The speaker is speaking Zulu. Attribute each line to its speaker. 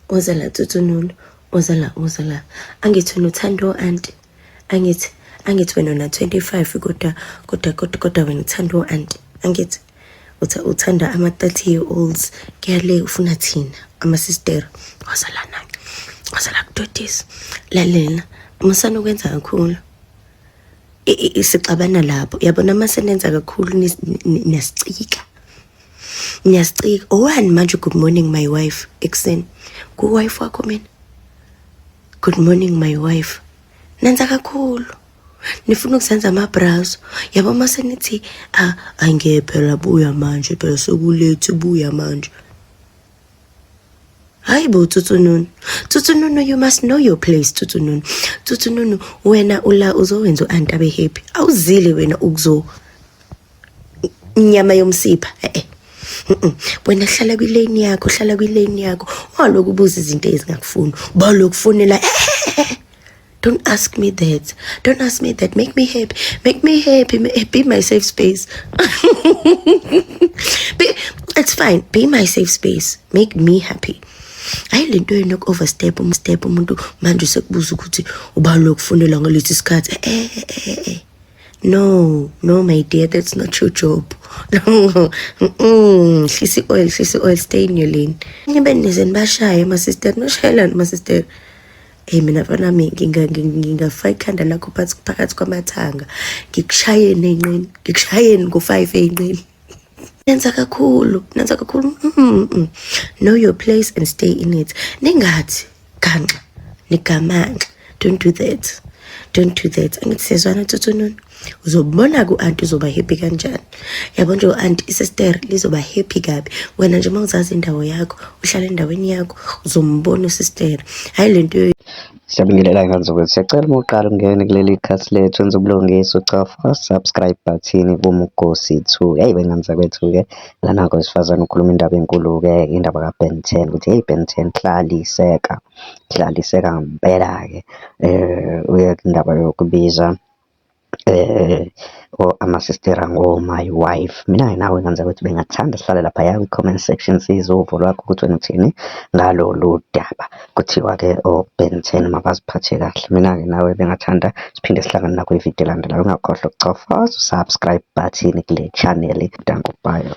Speaker 1: Woza la Tutununu, woza la, woza la. Angithi wena uthanda o-anti. Angithi, angithi wena una 25 kodwa kodwa kodwa kodwa wena uthanda o-anti. Angithi uthanda ama 30 year olds kuyale ufuna thina ama-sister. Woza la nami. Woza la kudodisa. Lalela, musani ukwenza kakhulu. Sixabana lapho. Yabona mase nenza kakhulu niyasicika. Ngiyasicika. Owani manje good morning my wife ekuseni. Ku wife wakho mina. Good morning my wife. Nenza kakhulu. Nifuna ukuzenza ama-brazo. Yabo uma senithi ah angeke phela buya manje phela sekulethi buya manje. Hayi bo Tutununu. Tutununu you must know your place Tutununu. Tutununu wena ula uzowenza u-anti abe happy. Awuzile wena ukuzo inyama yomsipha eh wena hlala kwilane yakho, hlala kwilane yakho, ungalokhu ubuza izinto ezingakufuni, balokufonela eh. Don't ask me that, don't ask me that. Make me happy, make me happy. Be my safe space. It's fine, be my safe space, make me happy. Hayi lento yenu yoku-overstep umstep umuntu manje usekubuza ukuthi ubalokufonela ngalesi sikhathi. Eh eh eh. No, no, my dear, that's not your job. No. Hlisa i-oil, hlisa i-oil, stay in your lane. Nibe nize nibashaye ama-sister, nishayelani ama-sister. Hey mina mfana wami ngingafaka ikhanda lakho phansi phakathi kwamathanga. Ngikushayeni ey'nqeni, ngikushayeni ngo-5 ey'nqeni. Nenza kakhulu, nenza kakhulu. Know your place and stay in it. Ningathi ganxa, nigamanxa. Don't do that. Don't do that. Angithi siyezwana Tutununu. Uzobona ku-anti uzoba happy kanjani. Yabo nje u-anti isister lizoba happy kabi. Wena nje uma uzazi indawo yakho, uhlala endaweni yakho, uzombona usister. Hayi lento.
Speaker 2: Siyabingelela ngane zakwethu. Siyacela uma uqala ungene kuleli khasi lethu wenze ubulungisa ucofa subscribe button kuMgosi 2. Hey wengane zakwethu-ke, lana-ke wesifazane ukhuluma indaba enkulu-ke, indaba ka-Ben 10 ukuthi hey Ben 10 hlaliseka, hlaliseka ngempela-ke. Uye indaba yokubiza amasistera ngo-my wife. Mina-ke nawe ngane zakwethu bengathanda sihlale laphaya kwi-comment section sizwe uvo lwakho ukuthi wena uthini ngalolu daba. Kuthiwa-ke o-Ben 10 mabaziphathe kahle. Mina-ke nawe bengathanda siphinde sihlangane nakwividiyo elandelayo. Ungakhohlwa ukucofa subscribe button kule channel. Danko, bye.